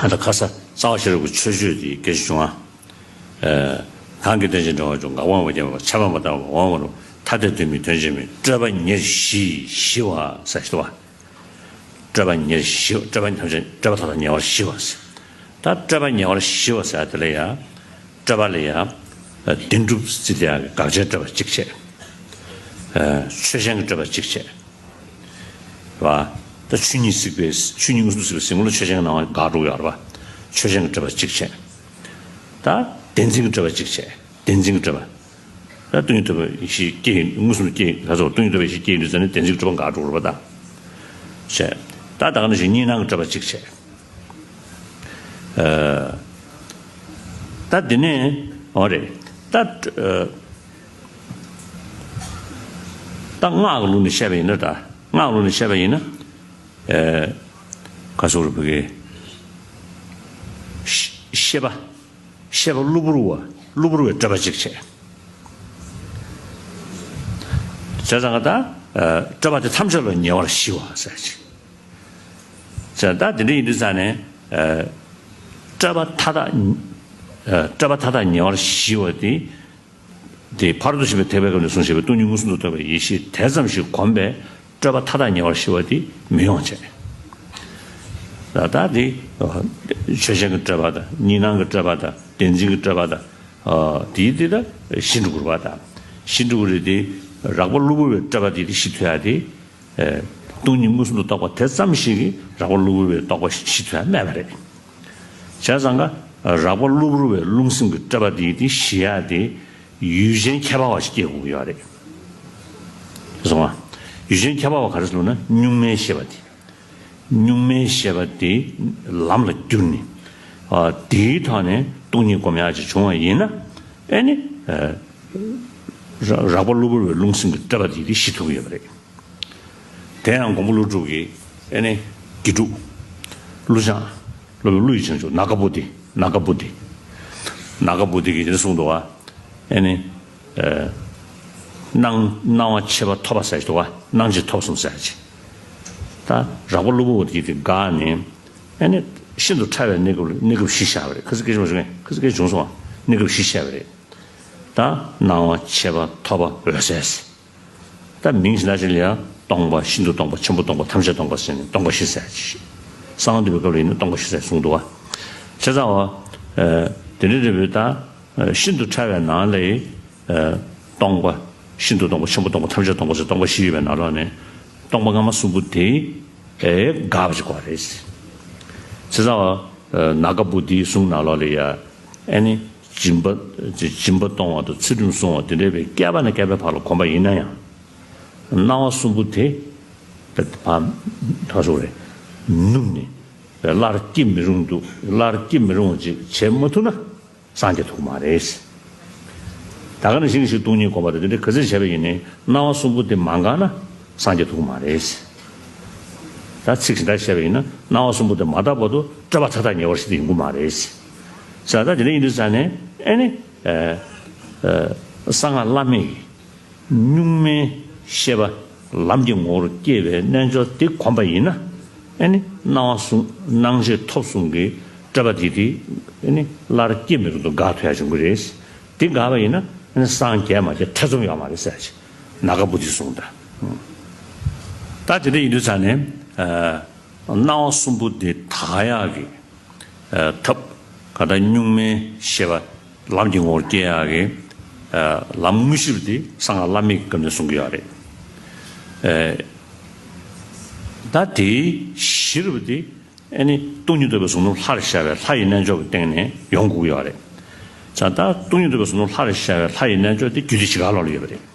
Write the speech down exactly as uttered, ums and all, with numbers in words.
ད་ཁ་ས་རྩ་བ་ཤེས་རབ་ཀྱི་མཆོད་བརྗོད་དེ་སྐད་ཆ་བྱུང་ཨ། གང་གི་དོན་ཅན་འདྲ་བ་བྱུང་། འགག་པ་མ་སྐྱེས་པ་ཆ་མེད་པ་ལྟ་བུ་འོང་བ་རུ། ཐ་དད་དོན་མིན་དོན་གཅིག་མིན། སྤྲོས་པ་ཉེར་ཞི་ཞི་བ་ཟེར་ཞིག་འདུག་བ། སྤྲོས་པ་ཉེར་ཞི་བ། སྤྲོས་པ་ཐམས་ཅད་སྤྲོས་པ་མཐའ་དག་ཉེ་བར་ཞི་བ་ཟེར། ད་སྤྲོས་པ་ཉེ་བར་ཞི་བ་ཟེར་དེ་ལ་ཡང་། སྤྲོས་པ་ལ་ཡང་བདེན་གྲུབ་བརྩི་དེ་ཡང་དགག་བྱའི་སྤྲོས་པ་གཅིག་བྱས། ཆོས་ཅན་གྱི་སྤྲོས་པ་གཅིག་བྱས། རེད་བ། ད་ཆོས་ཉིད་གཟིགས་པའི་ཆོས་ཉིད་མངོན་སུམ་དུ་གཟིགས་པའི་གཟིགས་ངོ་ལ་ཆོས་ཅན་གྱི་སྣང་བ་འགག་འགྲོ་གི་ཡོད་རེད་བ། ཆོས་ཅན་གྱི་སྤྲོས་པ་གཅིག་བྱས། ད་བདེན་འཛིན་གྱི་སྤྲོས་པ་གཅིག་བྱས། བདེན་འཛིན་གྱི་སྤྲོས་པ། ད་སྟོང་ཉིད་རྟོགས་པའི་ཡེ་ཤེས་སྐྱེ་ཡིན་མངོན་སུམ་དུ་སྐྱེ་ཡིན་ད་ཚོ་སྟོང་ཉིད་རྟོགས་པའི་ཡེ་ཤེས་སྐྱེ་ཡིན་དུས་ཙམ་ནས་བདེན་འཛིན་གྱི་སྤྲོས་པ་འགག་འགྲོ་གི་རེད་བ་ད། བྱས། ད་ད་ག་ནང་བཞིན་གཉིས་སྣང་གི་སྤྲོས་པ་གཅིག་བྱས། ཨ། ད་འདི་ནས་འོ་རེད། ད་ཨ། ད་སྔགས་ཀྱི་ལུགས་ནས་བཤད་པ་ཡིན་ན་ད། སྔགས་ཀྱི་ལུགས་ནས་བཤད་པ་ཡིན་ན། ཨ། ག་སོགས་རུ་བུ་གའི་ཤེས་པ། ཤེས་པ་གློ་བུར་བ། གློ་བུར་བའི་སྤྲོས་པ་གཅིག་བྱས། བྱས་ཙང་ད་ཨ། སྤྲོས་པ་དེ་ཐམས་ཅད་ལ་ཉེ་བར་ཞི་བ་ཟེར་ཅིག་བྱས། ད་དེ་འདྲ་ཡིན་དུས་ཙང་ནས་ཨ། སྤྲོས་པ་མཐའ་དག་ཨ། སྤྲོས་པ་མཐའ་དག་ཉེ་བར་ཞི་བ་དེ། དེ་ཕ་རོལ་ཏུ་ཕྱིན་པའི་ཐེག་པའི་སྐབས་ནས་གསུངས་བཞག་པའི་སྟོང་ཉིད་མངོན་སུམ་དུ་རྟོགས་པའི་ཡེ་ཤེས་དེ་ཙམ་ཞིག་གོམས་པས་སྤྲོས་པ་མཐའ་དག་ཉེ་བར་ཞི་བ་དེ་མི་ཡོང་བྱས། ད་ལྟ་དེ་ཆོས་ཅན་གྱི་སྤྲོས་པ་དང་གཉིས་སྣང་གི་སྤྲོས་པ་དང་བདེན་འཛིན་གྱི་སྤྲོས་པ་དང་། དེའི་དེ་ད་ཞི་འགྲོ་དགོས་རེད་བ་དང་། ཞི་འགྲོ་དགོས་རེད་དེ། རགས་པ་གློ་བུར་བའི་སྤྲོས་པ་དེ་དེ་ཞི་ཐུབ་ཡ་དེ། སྟོང་ཉིད་མངོན་སུམ་དུ་རྟོགས་པ་དེ་ཙམ་ཞིག་གིས་རགས་པ་གློ་བུར་བའི་རྟོགས་པ་ཞི་ཐུབ་ཡ་མེད་པ་རེད། བྱས་ཙང་ཀ་རགས་པ་གློ་བུར་བའི་རླུང་སེམས་ཀྱི་སྤྲོས་པ་དེ་དེ་ཞི་ཡ་དེ། ཡུལ་ཅན་ཁྱད་པར་བ་ཞིག་སྐྱེ་དགོས་ཀྱི་ཡོད་རེད། སོང་ང་། ཡུལ་ཅན་ཁྱད་པར་བ་ག་རེ་ཟེར་ལབ་ན་གཉུག་མའི་ཤེས་པ་དེ། གཉུག་མའི་ཤེས་པ་དེ་ལམ་ལ་བསྒྱུར་ནས། ཨ། དེའི་ཐོག་ནས་སྟོང་ཉིད་སྒོམ་ཡག་ཅིག་བྱུང་བ་ཡིན་ན། ཨེ་ནི། ཨ། ར་རགས་པ་གློ་བུར་བའི་རླུང་སེམས་ཀྱི་སྤྲོས་པ་དེ་དེ་ཞི་ཐུབ་ཀྱི་ཡོད་པ་རེད། དེ་ཡང་མགོན་པོ་ཀླུ་སྒྲུབ་ཀྱིས་ཨེ་ནི་དགེ་ཕྲུག་ཀླུ་བྱང་། སློབ་དཔོན་ཀླུ་ཡི་བྱང་ཆུབ་ནཱ་ག་པོ་ཏི། ནཱ་ག་པོ་ཏི། ནཱ་ག་པོ་ཏི་གིས་དེ་གསུངས་འདུག་བ། ཨེ་ནི། ཨ། སྣང་སྣང་བ་མཆེད་པ་ཐོབ་པ་ཟེར་གྱི་འདུག་བ། སྣང་མཆེད་ཐོབ་གསུམ་ཟེར་གྱི། ད་རགས་པ་གློ་བུར་བ་དེ་དེ་འགགས་ནས། ཨེ་ནི། ཤིན་ཏུ་ཕྲ་བའི་གནས་སྐབས་གནས་སྐབས་བཞི་བཞག་པ་རེད། ཁ་སང་སྐད་ཆ་མ་བྱུང་ངས་ཁ་སང་སྐད་ཆ་བྱུང་སོང་བ། གནས་སྐབས་བཞི་བཞག་པ་རེད། ད་སྣང་བ་མཆེད་པ་ཐོབ་པ་འོད་གསལ། ད་མིང་ཞིག་ན་ཞིག་ལ་ཡང་སྟོང་པ། ཤིན་ཏུ་སྟོང་པ། ཆེན་པོ་སྟོང་པ། ཐམས་ཅད་སྟོང་པ་ཟེར་ནས་སྟོང་པ་བཞི་ཟེར་གྱི། གསང་བ་འདུས་པའི་སྐབས་ལ་ཡིན་ན་སྟོང་པ་བཞི་ཟེར་གསུངས་འདུག་བ། བྱས་ཙང་བ། ཨ། དེ་འདྲ་རེད་པས་ད། ཤིན་ཏུ་ཕྲ་བའི་ནང་ལ། ཨ། སྟོང་པ། ཤིན་ཏུ་སྟོང་པ། ཆེན་པོ་སྟོང་པ། ཐམས་ཅད་སྟོང་པ་ཟེར་སྟོང་པ་བཞི་ཡོད་པའི་ནང་ལོགས་ནས། སྟོང་པ་སྔ་མ་གསུམ་པོ་དེ། ཨེ། འགགས་པ་ཅིག་དགོས་རེད། བྱས་ཙང་བ། ཨ། ནཱ་ག་པོ་ཏིའི་གསུང་ནང་ལོགས་ལ་ཡ། ཨེ་ནི། སྦྱིན་པ། སྦྱིན་པ་གཏོང་བ་དང་ཚུལ་ཁྲིམས་བསྲུང་བ་དེ་འདྲ་བའི་བསྐལ་པ་ནས་བསྐལ་པའི་བར་ལ་གོམས་པ་ཡིན་ན་ཡང་། སྣང་བ་གསུམ་པོ་དེ། བ། ད་སོ་རེད། ནུབ་ནས། སླར་སྐྱེ་མི་རུང་འདུག་སླར་སྐྱེ་མི་རུང་བ་ཅིག་བྱེད་མ་ཐུབ་ན། སངས་རྒྱས་ཐུབ་ཀྱི་མ་རེད། ད་ག་ནང་བཞིན་ཞིག་སྟོང་ཉིད་སྒོམ་པ་དང་དེ་འདྲ་ག་ཚོད་བྱས་པ་ཡིན་ནའི་སྣང་བ་གསུམ་པོ་དེ་མ་འགགས་ན་སངས་རྒྱས་ཐུབ་ཀྱི་མ་རེད། ད་ཚིག་ཇི་ལྟར་བཤད་པ་ཡིན་ན་སྣང་བ་གསུམ་པོ་དེ་མ་དག་བར་དུ་སྤྲོས་པ་མཐའ་དག་ཉེ་བར་ཞི་སྟེ་ཡོང་གི་མ་རེད། ས་ད་དེ་འདྲ་ཡིན་དུས་ཙང་ནས་ཨེ་ནི། ཨ། ཨ། གསང་སྔགས་བླ་མེད་ཀྱི་གཉུག་མའི་ཤེས་པ་ལམ་གྱི་ངོ་བོར་སྐྱེ་བའི་རྣལ་འབྱོར་དེ་གོམས་པ་ཡིན་ན། ཨེ་ནི་སྣང་བ་གསུམ་སྣང་མཆེད་ཐོབ་གསུམ་གྱི་སྤྲོས་པ་དེ་དེ་ཨེ་ནི་སླར་སྐྱེ་མི་རུང་དུ་འགག་ཐུབ་ཡ་བྱུང་གི་རེད། དེ་འགག་པ་ཡིན་ན་ཨེ་ནི་སངས་རྒྱས་མ་རྒྱས་ཐེ་ཚོམ་ཡོད་མ་རེད་ཟེར་ཞིག་ནཱ་ག་པོ་ཏི་གསུངས་ད། ད་དེ་འདྲ་ཡིན་དུས་ཙང་ནས་ཨ། སྣང་བ་གསུམ་པོ་དེ་དག་ཡག་གི། ཨ། ཐབས་ག་ད་གཉུག་མའི་ཤེས་པ་ལམ་གྱི་ངོ་བོར་སྐྱེ་ཡག་གི། ཨ། ལམ་དངོས་གཞིར་དེ་གསང་སྔགས་བླ་མེད་ཀྱི་སྐབས་ནས་གསུང་གི་ཡོད་རེད། ཨ། ད་དེའི་གཞིར་བ་དེ་ཨེ་ནི་སྟོང་ཉིད་རྟོགས་པའི་གཟུངས་སློབ་ལྷར་ཤར་བའི་ལྷ་ཡི་རྣལ་འབྱོར་གྱི་སྟེང་ནས་ཡོང་དགོས་ཀྱི་ཡོད་རེད། ཙང་ད་སྟོང་ཉིད་རྟོགས་པའི་གཟུངས་སློབ་ལྷར་ཤར་བའི་ལྷ་ཡི་རྣལ་འབྱོར་དེ་རྒྱུད་སྡེ་བཞི་ཀ་ལོགས་ལ་ཡོད་པ་རེད།